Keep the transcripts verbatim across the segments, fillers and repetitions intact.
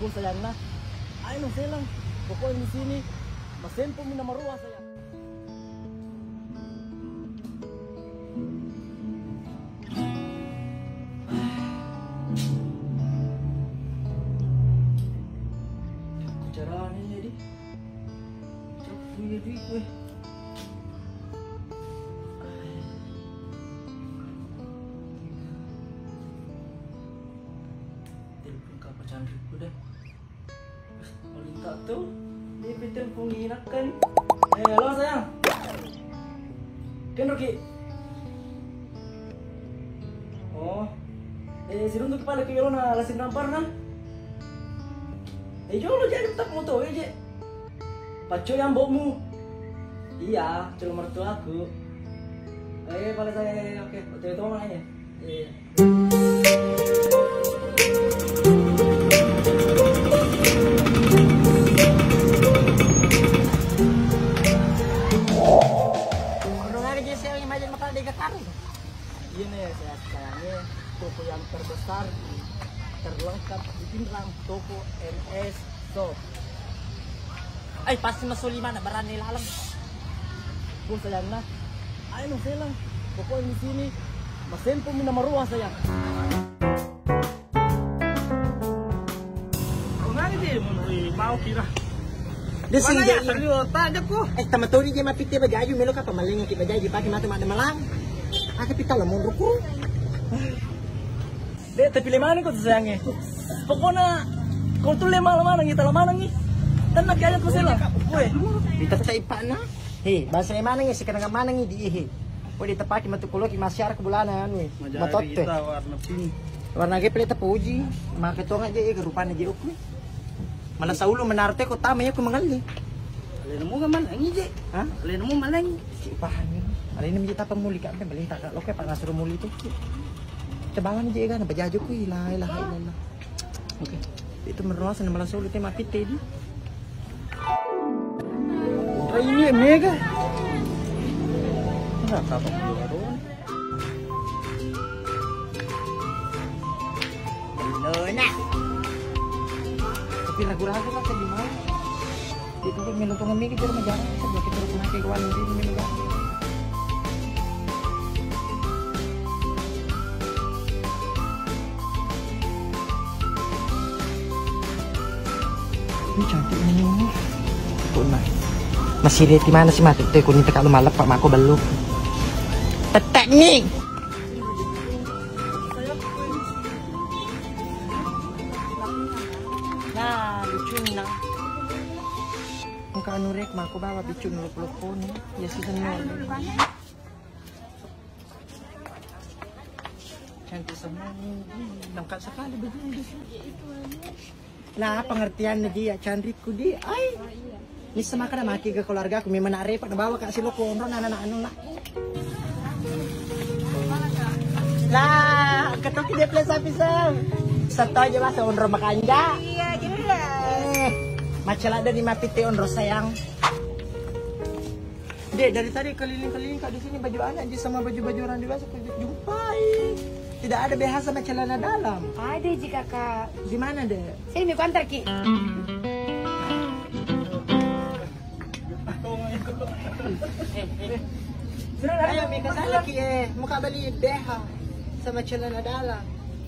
Bos sayanna, ayo no selang. Pokoknya di sini, masempo mi nomor dua sayang. Caranya jadi. Cok, iya duit gue. Telepon ka Pa Canrikku deh. Paling tak tuh, dia piten punginakan. Eh, halo sayang. Kenroki. Oh. Eh, siruntu kepala ke yolona lasing nampar na. Eh, jolo jadi tetap moto aja. Pacco yang bokmu. Iya, cuma mertuaku. Eh, pala saya, oke, betul itu mana ya? Iya. Kurang aja sih yang majeng makan dega kari. Iya nih, saya sekarang ini toko yang terbesar, terlengkap di Pinrang, toko M S Shop. Ai, pasti masuli mana berani laleng. Bos sayanna, ayo no selang. Pokoknya di sini, masempo mi nomor dua sayang. Kau nani deh, menurut mau kira. Dia sing jadi. Tadi otak aja kok. Eh, tama tori dia mapitte bajaju, melo kapa malengi ki bajaju, pake mata mata malang. Aku pita lo munduku. Dek, tapi le maneng ko tu sayangnge. Pokokna ko tu le mala manengngi, tala manengngi. Tenang ki aja ko sela. Weh. Ita cai pana. He, bahasa le manengngi, sekarang manengngi di he. Ko di tepaki matu koloki masyarakat bulana anu. Majari matotte. Ita warna pink. Warna ge pele tapuji. Maka tonga je, eh, rupana je oku. Mala saulu menarte ko tama ya ko mangalli. Alena mu gaman angi je. Hah? Alena mu malangi. Si pahami. Alena mi tapa muli ka, ampe beli tak lo ke panasuru muli tu. Tebawan je kan bajaju ku, la ilaha illallah. Oke. Itu meroas na mala saulu te mapitte di. Ini mega. Enggak apa-apa. Lona. Tapi ragu-ragu lah, tadi mau. Itu kan melo tongeng migi, jero majarang, sebab kita harus pakai kawan di melo. Ini cantik ini. Kok nah. Masih reti mana sih mati? Tuh, kuning teka lu malep, Pak, mako belum. Tetek nih. Nah, lucu nih, nah. Engka anu rek, mako bawa bicu nuluk-lukuni. Ya, sih, seneng. Cantik semua. Lengkap sekali begini. Lah, pengertianna dia, canrikku dia. Ai. Ini semakna maki ke keluarga aku, memang nak repot, nak bawa kak silo konro, anak-anak anu lah. Lah, ketoki dia plus sapi, Sam. Satu aja, Mas, onro makanja. Iya, jelas. Eh, macam ada di mapite onro, sayang. Dek, dari tadi keliling-keliling kak di sini, baju anak aja sama baju-baju orang dewasa kau jumpai. Tidak ada B H sama celana dalam. Ada ji, Kakak. Di mana, Dek? Sini, mi kuantar ki. Ayo, mi ke sana ki, eh. Mau ka beli B H sama celana dalam.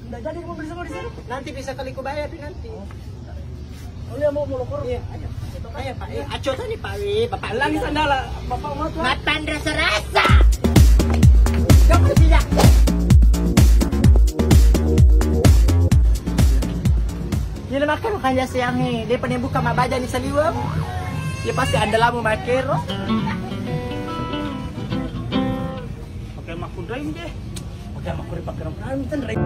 Nggak jadi mau beli semua di sini. Nanti bisa kali ku bayar nanti. Oh iya, mau, mau lokor. Iya, ayo. Ayo, Pak. Eh, aco tadi, Pak. Eh, Bapak lagi sandala. Bapak mau tuh. Makan rasa-rasa. Jangan tidak. Ini makan, makan jasa yang ini. Dia pernah buka mak baja ni saliweng. Dia pasti andalamu makero. Pakai makkunraim deh. Pakai makkunraim, pakai makkunraim, tenraim.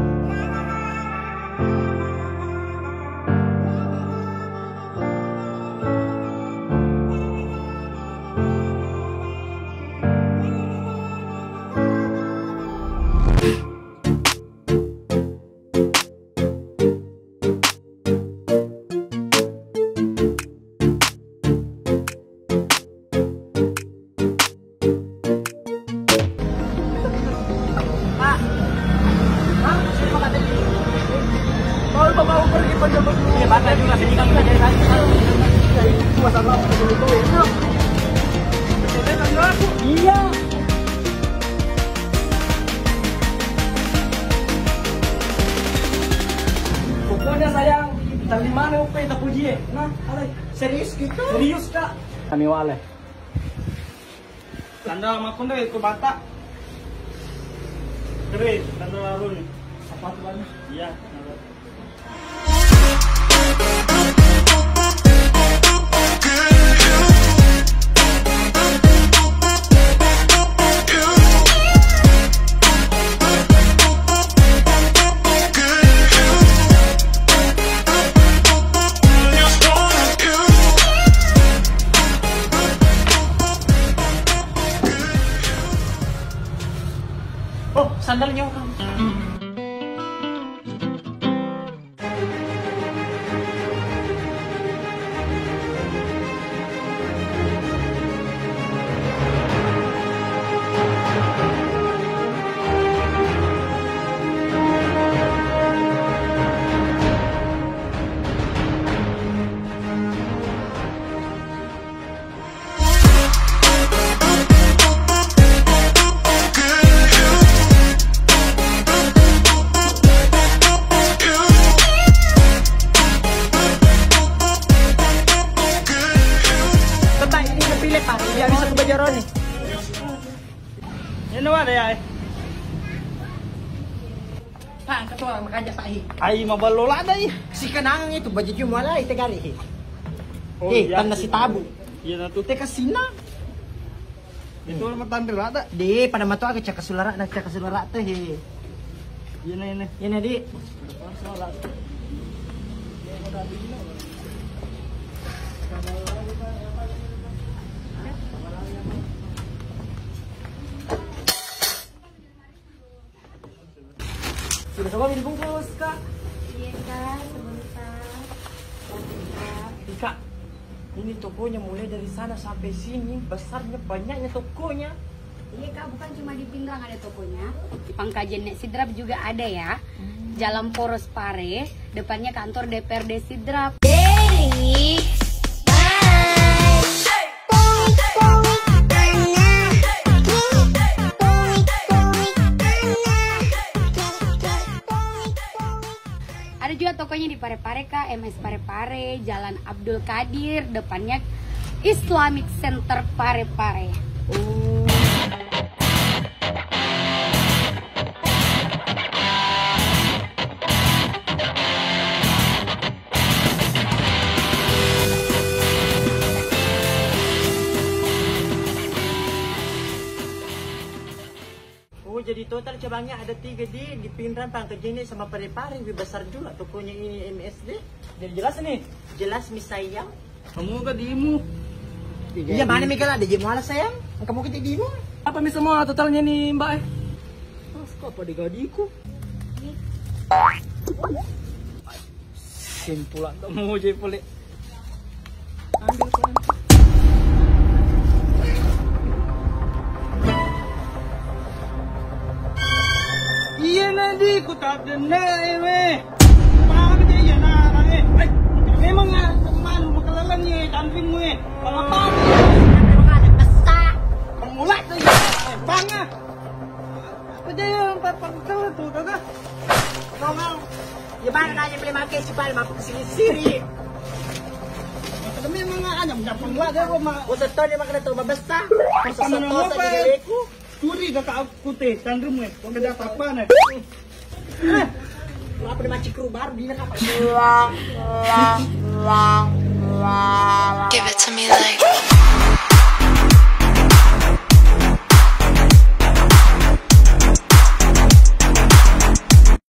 Iya, Bapak juga sedih kan kita jadi satu. Iya. Pokoknya sayang, tadi mana upai tak puji, eh? Nah, alai. Serius gitu? Serius, Kak. Kami wale. Tanda makkunda itu bata. Keren, tanda lalu nih. Apa tuh, Bang? Iya. Oh, sandalnya orang. Tentang ini kepilih, Pak. Dia bisa kebajaran nih. Ini ada ya, eh? Pak, ketua makanya, Pak, hi. Ai, maballo lada, ih. Si kenangan itu, baju cuma lah, itu gari, hi. Oh, eh, iya, tanah si tabu. Iya, nah, tuh. Teka sina. Itu mah tanri lada. Di, pada matu aga caka sulara, nah, caka sulara teh, hi. Iya, nah, ini. Iya, nah, di. Sudah semua dibungkus, Kak? Iya, Kak, sebentar. Sebentar. Ih, Kak, ini tokonya mulai dari sana sampai sini, besarnya, banyaknya tokonya. Iya, Kak, bukan cuma di Pinrang ada tokonya. Di Pangkajen Nek Sidrap juga ada ya. Hmm. Jalan Poros Pare, depannya kantor D P R D Sidrap. Daily. Ada juga tokonya di Parepare, Kak, M S Parepare, Jalan Abdul Kadir, depannya Islamic Center Parepare. Oh. Oh, jadi total cabangnya ada tiga di, di Pinrang, Pangkajen Nek sama Parepare, lebih besar juga tokonya ini M S D. Jadi jelas nih. Jelas mi sayang. Kamu gak dimu. Iya, mana Mika lah, ada jemu alas sayang. Kamu kita dimu. Apa mi semua totalnya nih, Mbak, eh? Mas, kok apa digadiku? Simpulan tak mau jadi pelik. Ambil pelan. Iya, Nadi, ku tak denda, eh, weh. Paham aja, iya, nah, nah, eh. Eh, memang, ah, malu makalalan, eh, tanrimu, eh. Kalau apa? Memang ada besar. Pemula tuh, ya. Eh, bang, ah. Apa aja, ya, empat, empat, tuh, tuh, tuh. Ngomong. Ya, mana nanya beli makai si paling mampu kesini siri. Memang, ah, ada, ada pemula, dia, gua, ma- Usah tahu dia makan tuh, mabesta. Pertama. Usah tahu, apa, tadi ya? Galeku. Curiga ka aku teh, tanrimu, eh. Kau beda apa-apa, nih. Eh, apa dia macik kru baru, dia apa? Give it to me like